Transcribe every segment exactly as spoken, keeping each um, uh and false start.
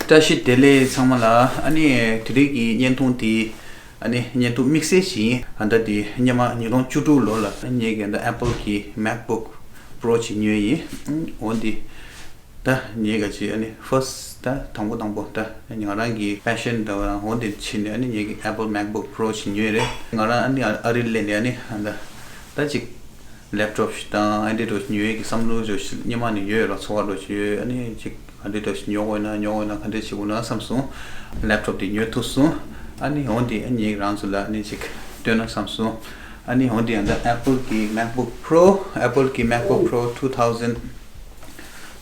བཀྲ་ཤིས་བདེ་ལེགས་ཚང་མ་ལ། ཨ་ནི་དེ་རིང་གི་བརྙན་ཐུང་དེ་ཨ་ནི་བརྙན་ཐུང་དམིགས་བསལ་ཞིག་ཡིན། ཨ་ད་དེ་སྔོན་མ་ཉིས་སྟོང་བཅུ་དྲུག་ལོ་ལ་ངེད་ཀྱི་ཨ་ད་Apple་གི་MacBook Pro་ཅིག་ཉོས་ཡིན། འོ་འདི་ད་ངེད་ཀྱི་ཨ་ནི་first་ད་དང་པོ་དང་པོ་ད་ང་རང་གི་passion་ད་འོ་འདི་ཕྱིན་ནས་ཨ་ནི་ངེད་ཀྱི་Apple MacBook Pro་ཅིག་ཉོས་རེད། ང་རང་ཨ་ནི་ཨ་རི་སླེབས་ནས་ཨ་ནི་ཨ་ད་ད་ཅིག laptop་ཞིག་དང་ཨ་འདྲ་འདྲ་ཞིག་ཉོ་ཡས་ཀྱི་བསམ་བློ་འདྲ་ཞིག་སྔོན་མ་ནས་ཡོད་ལ། ཚོར་བ་འདྲ་ཞིག་ཡོད། ཨ་ནི་ཅིག་ག་འདྲ་འདྲ་ཞིག་ཉོ་དགོས་ན་ཉོ་དགོས་ན་ག་འདྲ་བྱེད་དགོས་ན་བསམ་སོང་། laptop་དེ་ཉོ་ཐུབ་སོང་། ཨ་ནི་འོ་འདི་ཨ་ནི་ངེད་རང་ཚོ་ལ་ཨ་ནི་ཅིག་སྟོན་ན་བསམ་སོང་། ཨ་ནི་འོ་འདི་ཨ་ད་Apple་གི་MacBook Pro། Apple་གི་MacBook Pro two thousand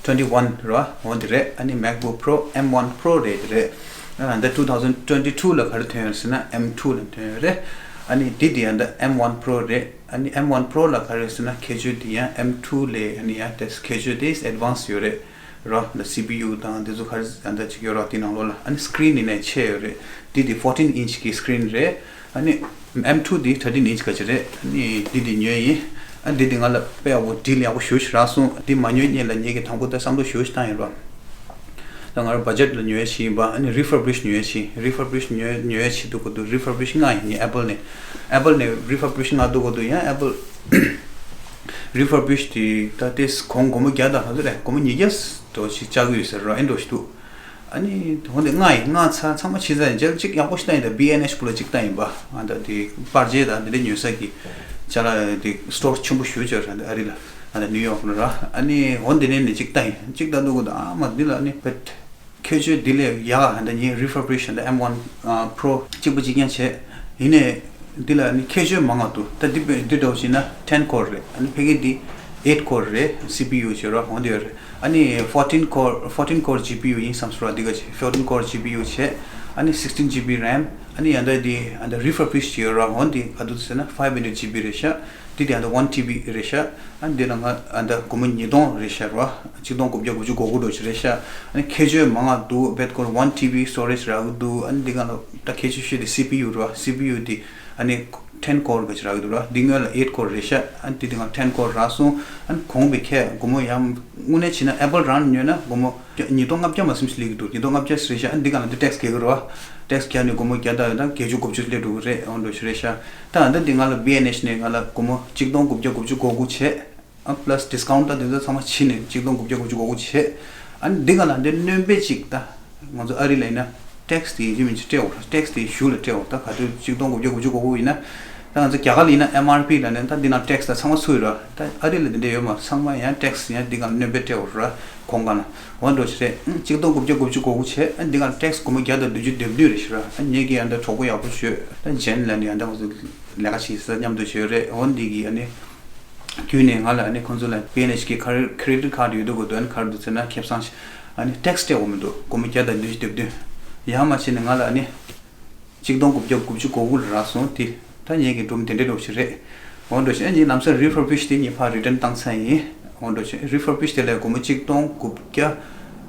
twenty-one་ར་འོ་འདི་རེད། ཨ་ནི་MacBook Pro M one Pro་རེད་རེད། ཨ་ད་two thousand twenty-two་ལ་ག་རེ་ཐོན་ཡོད་ཟེར་ན་M two་ལ་ཐོན་ཡོད་རེད། ཨ་ནི་འདི་འདི་ཨ་ད་M one Pro་རེད། ཨ་ནི་M one Pro་ལ་ག་རེ་ཟེར་ན་ཁྱད་ཆོས་འདི་ཡང་M two་ལས་ཨ་ནི་ཡང་དེ་ཁྱད་ཆོས་དེ་advance་ཡོད་རེད་ར། ད་CPU་དང་འདི་ཚོ་ག་རེ་ཨ་ད་ཅིག་ཡོད་ར། དེ་ནང་ལོགས་ལ་ཨ་ནི་screen་ནི་ནས་ཆེ་ཡོད་རེད། འདི་འདི་fourteen inch་གི་screen་རེད། ཨ་ནི་M two་འདི་thirteen inch་ག་ཅིག་རེད། ཨ་ནི་འདི་འདི་ཉོས་ཡིན། ཨ་འདི་འདི་ང་ལ་དཔེ་ཡག་པོ་deal་ཡག་པོ་ཞེ་པོ་ཞིག་རག་སོང་། འདི་མ་ཉོས་སྔོན་ལ་ངེད་ཀྱི་དང་པོ་ད་བསམ་བློ་ཞེ་པོ་ཞིག་བཏང་ཡིན་ར། ད་ང་རང་budget་ལ་ཉོ་ཡས་ཤིག་ཡིན་པ། ཨ་ནི་refurbish་ཉོ་ཡས་ཤིག refurbish་ཉོ་ཉོ་ཡས་ཤིག་འདུག་གོ་འདུག refurbish་ལྔ་ཡིན། ངས་Apple་ནས་Apple་ནས་refurbish་ལྔ་འདུག་གོ་འདུག་ཡང་Apple་refurbish་དེ་ད་ལྟའི་གོང་སྒོར་མོ་བརྒྱ་དང་ག་ཚོད་རེད། སྒོར་མོ་ཉིས་བརྒྱ་འདྲ་ཞིག་བཅག་གི་ཡོད་ཟེར་ར། ཨེ་འདྲ་ཞིག་འདུག་ཨ་ནི་འོ་འདི་ལྔ་ཡིན། ལྔ་ཚར་ཚང་མ་ཕྱི་ཚར་ཡིན། རྗེས་ལ་གཅིག་ཡག་པོ་ཞིག་བཏང་ཡིན། ད་B and H་སྐོར་ལ་གཅིག་བཏང་ཡིན་པ། ཨ་ད་དེ་པར་ཆས་དང་དེ་འདྲ་ཉོ་ས་གི་ཅ་ལག་དེ་store་ཆེན་པོ་ཞེ་པོ་ཅིག་ཡོད་རེད། ཨ་རི་ལ་ཨ་ད་New York་ལ་ར། ཨ་ནི་འོ་འདི་ནས་ནི་གཅིག་བཏང་ཡིན། གཅིག་བཏང་འདུག་གོ་ད་ཨ་མ་འདི་ལ་ཨ་ནི་བེད་ཁྱད་ཆོས་འདི་ལས་ཡག་ཨ་ད་ངས་refurbish་ཨ་ད་M one Pro་གཅིག་པ་གཅིག་རྐྱང་བྱས་ཡིན་ནས། འདི་ལ་ནི་ཁྱད་ཆོས་མང་ང་འདུག་ད་འདི་དཔེ་འདི་འདྲ་བོ་བྱས་ན་ten core་རེད། ཨ་ནི་ཕ་གི་འདི་eight core་རེད། CPU་བྱས་ར་འོ་འདི་ཡོད་རེད། ཨ་ནི་fourteen core fourteen core CPU་ཡིན་བསམ་སོང་ར། འདི་ག་བྱས་fourteen core CPU་བྱས། ཨ་ནི་sixteen GB RAM། ཨ་ནི་ཡང་ད་འདི་ཨ་ད་refurbish་བྱས་ར་འོ་འདི་ག་འདུག་ཟེར་ན་five hundred GB་རེད་ཤག་འདི་དེ་ཨ་ད་one TB་རེད་ཤག་ཨ་ནི་འདི་ལ་ང་ཨ་ད་སྒོར་མོ་ཉིས་སྟོང་རེད་ཤག་ར། གཅིག་སྟོང་དགུ་བརྒྱ་དགུ་བཅུ་གོ་དགུ་འདྲ་བོ་ཞིག་རེད་ཤག་ཨ་ནི་ཁྱད་ཆོས་མང་ང་འདུག་བེད་སྐོར་one TB storage་རག་གི་འདུག་ཨ་ནི་འདི་ག་ལ་ད་ཁྱད་ཆོས་ཤོས་དེ་CPU་ར། CPU་དེ་ཨ་ནི་ten core་ག་ཅིག་རག་གི་འདུག་ར། འདི་སྔོན་ལ་eight core་རེད་ཤག་ཨ་ནི་དེ་དེ་ག་ten core་རག་སོང་། ཨ་ནི་གོང་བའི་ཁྱད་སྒོར་མོ་ཡང་དངོས་གནས་བྱས་ན་Apple་རང་ཉོས་ན་སྒོར་མོ་ཉིས་སྟོང་ལྔ་བརྒྱ་མ་ཟིན་ཞིག་སླེབས་ཀྱི་འདུག་ཉིས་སྟོང་ལྔ་བརྒྱ་རེད་ཤག་ཨ་ནི་འདི་ག་ལ་འདི་tax་རྒྱག་གི་རེད་བ། tax་རྒྱག་ནས་སྒོར་མོ་བརྒྱ་དང་ད་བརྒྱད་ཅུ་གོ་བཅུ་སླེབས་འགྲོ་གི་རེད། འོ་འདྲ་བོ་ཞིག་རེད་ཤག་ད་ཨ་ད་འདི་ང་ལ་B and H་ནས་ང་ལ་སྒོར་མོ་གཅིག་སྟོང་དགུ་བརྒྱ་དགུ་བཅུ་གོ་དགུ་བྱས། ཨ་plus discount་ད་དེ་ཚོ་ཚང་མ་ཕྱིན་ནས་གཅིག་སྟོང་དགུ་བརྒྱ་དགུ་བཅུ་གོ་དགུ་བྱས། ཨ་ནི་འདི་ག་ལ་འདི་སྣོན་པ་གཅིག་ད་ང་ཚོ་ཨ་རི་ལ་ཡིན་ན་tax་དེ་ཡིན་གཅིག་མིན་གཅིག་སྤྲད་འོ། tax་དེ་གཞུག་ལ་སྤྲད་འོ། ད་ག་དུས་གཅིག་སྟོང་དགུ་བརྒྱ་དགུ་བཅུ་གོ་དགུ་ཡིན་ན། ད་ང་ཚོ་རྒྱ་གར་ལ་ཡིན་ན་M R P་ལ་ནི་ད་འདི་ནང་tax་ད་ཚང་མ་ཚུད་ར། ད་ཨ་རི་ལ་འདི་འདྲ་ཡོད་མ་རེད། ཚང་མ་ཡང་tax་ཡང་འདི་ག་ལ་སྣོན་པ་སྤྲད་འོ་ར། གོང་ག་ལ་འོ་འདྲ་བོ་ཞིག་རེད། གཅིག་སྟོང་དགུ་བརྒྱ་དགུ་བཅུ་གོ་དགུ་བྱས། ཨ་འདི་ག་ལ་tax་སྒོར་མོ་བརྒྱ་དང་བདུན་ཅུ་དོན་བདུན་རེད་ཤག་ར། ཨ་ངེད་ཀྱི་ཡང་ད་གྲོགས་པོ་ཡག་པོ་ཞིག་ཡོད། ད་ཇེན་ལ་ནི་ཡང་ད་ང་ཚོ་ལས་ཀ་བྱེད་ས་མཉམ་དུ་བྱས་ཡོད་རེད། འོ་འདི་གི་ཨ་ནི་བརྒྱུད་ནས་ང་ལ་ཨ་ནི་ཁོང་ཚོ་ལ་B and H་གི་credit card་ཡོད་འདུག་གོ་འདུག་ཨ་ནི་ག་རེ་འདུག་ཟེར་ན་ཁེ་བཟང་ཞིག་ཨ་ནི་tax་སྤྲད་འོང་མི་འདུག་སྒོར་མོ་བརྒྱ་དང་བདུན་ཅུ་དོན་བདུན། ཡང་མ་བྱས་ནས་ང་ལ་ཨ་ནི་གཅིག་སྟོང་དགུ་བརྒྱ་དགུ་བཅུ་གོ་དགུ་ལ་རག་སོང་དེ། ད་ངེད་ཀྱི་སྒྲུང་དེ་འདྲའི་འདྲ་བོ་ཞིག་རེད། འོ་འདྲ་བོ་ཞིག་ཨ་ངས་ལམ་སང་refurbish་དེ་ངས་ཕར་return་བཏང་ཚར་ཡིན། འོ་འདྲ་བོ་ཞིག་refurbish་དེ་ལ་སྒོར་མོ་གཅིག་སྟོང་དགུ་བརྒྱ་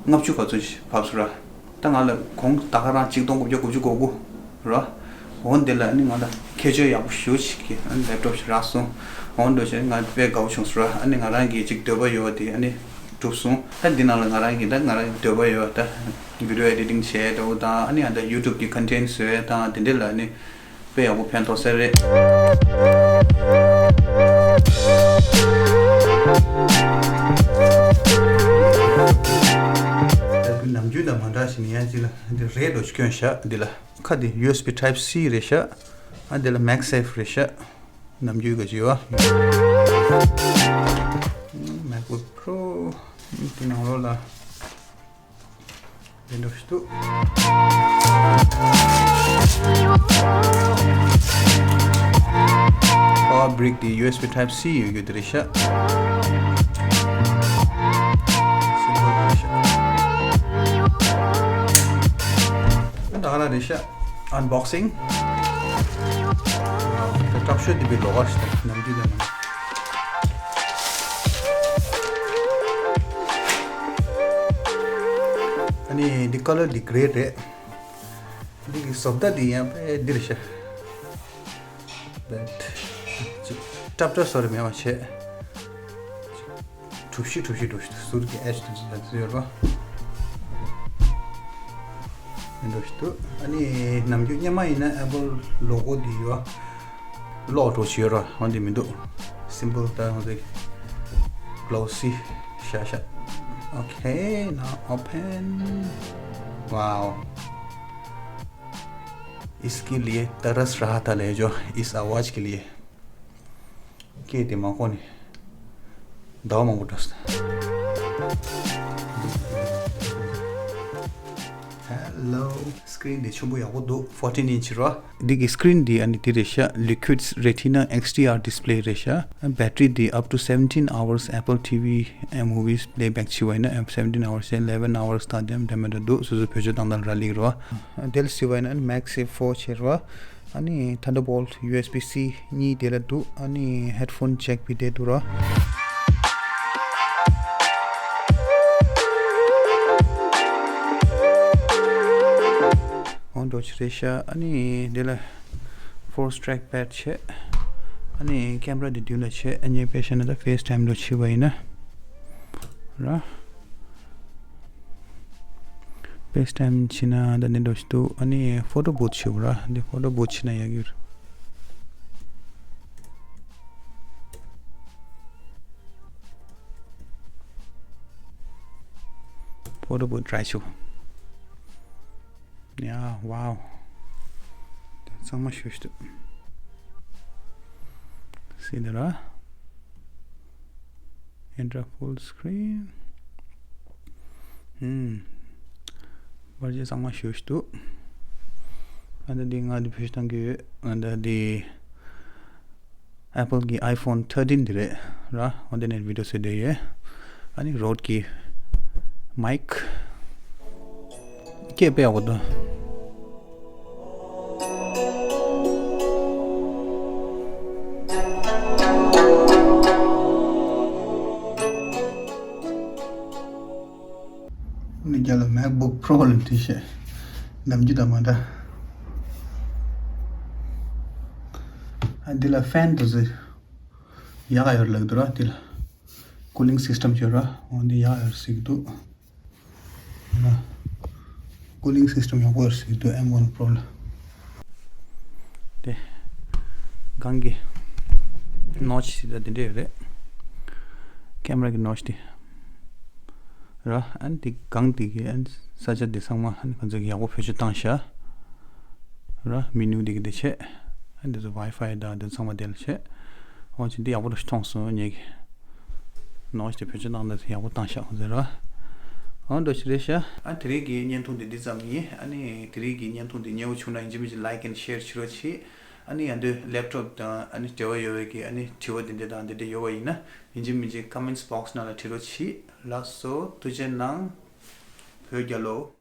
ལྔ་བཅུ་ག་ཚོད་ཞིག་བབས་སོང་ར། ད་ང་ལ་གོང་ད་ག་རང་གཅིག་སྟོང་དགུ་བརྒྱ་དགུ་བཅུ་གོ་དགུ་ར། འོ་འདི་ལ་ཨ་ནི་ང་ལ་ཁྱད་ཆོས་ཡག་པོ་ཞེ་པོ་ཞིག་གི་ཨ་ནི་laptop་ཞིག་རག་སོང་། འོ་འདྲ་བོ་ཞིག་ང་དཔེ་དགའ་པོ་བྱུང་སོང་ར། ཨ་ནི་ང་རང་གི་གཅིག་འདོད་པ་ཡོད་པ་དེ་ཨ་ནི་གྲུབ་སོང་། ད་འདི་ནང་ལ་ང་རང་གི་ད་ང་རང་གི་འདོད་པ་ཡོད་པ་ད་video editing་བྱས་འདྲ་བོ་དང་། ཨ་ནི་ཨ་ད་YouTube་གི་content་བཟོས་དང་དེ་འདྲ་ལ་ཨ་ནི་དཔེ་ཡག་པོ་ཕན་ཐོགས་ས་རེད། ད་ནམ་རྒྱུན་དང་མ་འདྲ་ཞིག་ནས་ཡང་ཅིག་ལ་འདི་རེད་འགྲོ་ཞིག་སྐྱོན་ཤག་འདི་ལ་ཁ་འདི་U S B Type-C་རེད་ཤག་ཨ་འདི་ལ་MagSafe་རེད་ཤག་ནམ་རྒྱུན་ག་ཅིག་ཡོད། MacBook Pro་འདི་ནང་ལོགས་ལ། དེ་འདྲ་ཞིག་འདུག Power brick་དེ་U S B Type-C་ཡོད་རྒྱུ་དེ་རེད་ཤག་ད་ག་རང་རེད་ཤག Unboxing། དྲག་ཤོས་འདི་པའི་ལོགས་ཀ་ཞིག་དང་ནམ་རྒྱུན་དང་ནང་། ཨ་ནི་འདི་color་འདི་gray་རེད། འདི་གི་བཟོ་ལྟ་འདི་ཡང་དཔེ་འདི་རེད་ཤག་བེད་ཅིག་ཀྲབ་ཀྲབ་བཟོ་རེ་མེད་པ་བྱས། གྲུ་བཞི་གྲུ་བཞི་གྲུ་བཞི་ཟུར་གྱི་edge་དེ་ཚོ་ཡོད་རེད་པ། འགྲོ་ཞིག་འདུག་ཨ་ནི་ནམ་རྒྱུན་སྔོན་མ་ཡིན་ན་Apple logo འདི་ཡོད། ལོག་འགྲོ་ཞིག་ཡོད་ར། འོ་འདི་མི་འདུག Simple ད་འོ་འདི་glossy ཤ་ཤ Okay, now open. Wow. इसके लिए तरस रहा था ले जो इस आवाज़ के लिए. སྐད་དེ་མ་གོ་ནས་ཟླ་བ་མང་པོ་འགྲོ་སོང་། Hello. Screen འདི་ཆེན་པོ་ཡག་པོ་འདུག fourteen inch ར། འདི་གི་screen འདི་ཨ་ནི་འདི་རེད་ཤག Liquid Retina X D R display རེད་ཤག Battery འདི་up to seventeen hours Apple T V and movies playback བྱས་པ་ཡིན་ན་seventeen hours eleven hours ད་དེམ་དེམ་འདྲ་འདུག་སོ་སོ་བེད་སྤྱོད་བཏང་སྟངས་རག་ལས་ར། དེ་ལ་གཟིགས་པ་ཡིན་ན་Maxi four བྱས་ར། ཨ་ནི་Thunderbolt U S B C གཉིས་དེ་ལ་འདུག་ཨ་ནི་headphone jack བི་དེ་འདུག་ར། འོ་འདྲ་ཅིག་རེད་ཤག་ཨ་ནི་དེ་ལ་four track pad བྱས། ཨ་ནི་camera དེ་མདུན་ལ་བྱས། ཨ་ནི་དཔེ་བཞག་ན་ད་FaceTime འདྲ་བྱས་པ་ཡིན་ན་ར། FaceTime བྱས་ན་ད་འདི་འདྲ་ཞིག་འདུག་ཨ་ནི་photo booth བྱས་པ་ར། འདི་photo booth བྱས་ན་ཡག་གི་རེད། Photo booth try བྱས། Yeah, wow. ད་གཙང་མ་ཞེ་པོ་ཞིག་འདུག་སྲིད་དེ་ར། Enter full screen. ཧུམ། པར་ཆས་གཙང་མ་ཞེ་པོ་ཞིག་འདུག་ང་ད་འདི་ང་འདི་བེད་སྤྱོད་གཏོང་གི་ཡོད། ང་ད་འདི་Apple གི་iPhone thirteen འདི་རེད་ར། འོ་འདི་ནས་video བཟོས་བསྡད་ཡོད། ཨ་ནི་Rode གི་mic སྐད་དཔེ་ཡག་པོ་འདུག་ནི་རྒྱ་ལ་MacBook Pro ལ་འདྲི་ཤེས། ནམ་རྒྱུན་དང་མ་འདྲ། ཨ་འདི་ལ་fan དུ་ཟེར། ཡག་ཡོད་ལབ་འདུག་ར། འདི་ལ་cooling system ཡོད་ར། འོ་འདི་ཡག་ཡོད་ཟེར་གི་འདུག་ལ། cooling system ཡག་པོ་ཡོད་ཟེར་གི་འདུག M one Pro ལ། དེ། སྒང་གི་notch ཟེར་ད་འདི་འདྲ་ཡོད་རེད། camera གི་notch དེ། ར། ཨན་དེ་སྒང་དེ་གི་ཨན་ས་ཆ་དེ་ཚང་མ་ཨན་ཁོ་ཚོ་གི་ཡག་པོ་བེད་སྤྱོད་བཏང་ཤག་ར། menu དེ་གི་དེ་བྱས། ཨན་དེ་ཚོ་Wi-Fi དང་དེ་ཚང་མ་དེ་ལ་བྱས། འོ་ཅི་འདི་ཡག་པོ་འདྲ་ཞིག་མཐོང་སོང་ངས་ཀྱི། notch དེ་བེད་སྤྱོད་བཏང་དེ་ཚོ་ཡག་པོ་བཏང་ཤག་ཁོ་ཚོས་ར། འོ་འདྲ་ཞིག་རེད་ཤག་ཨ་དེ་རིང་གི་བརྙན་ཐུང་དེ་འདི་ཙམ་ཡིན། ཨ་ནི་དེ་རིང་གི་བརྙན་ཐུང་དེ་མཉེས་པོ་བྱུང་ན་ཡིན་གཅིག་མིན་གཅིག་like and share བྱེད་རོགས་གྱིས། ཨ་ནི་ཡང་དུས་laptop དང་ཨ་ནི་འབྲེལ་བ་ཡོད་པའི་གི་ཨ་ནི་དྲི་བ་དེ་འདྲ་དང་དེ་འདྲ་ཡོད་པ་ཡིན་ན་ཡིན་གཅིག་མིན་གཅིག་comments box ནང་ལ་བྲིས་རོགས་གྱིས། ལགས་སོ། ཐུགས་རྗེ་གནང་། བོད་རྒྱལ་ལོ།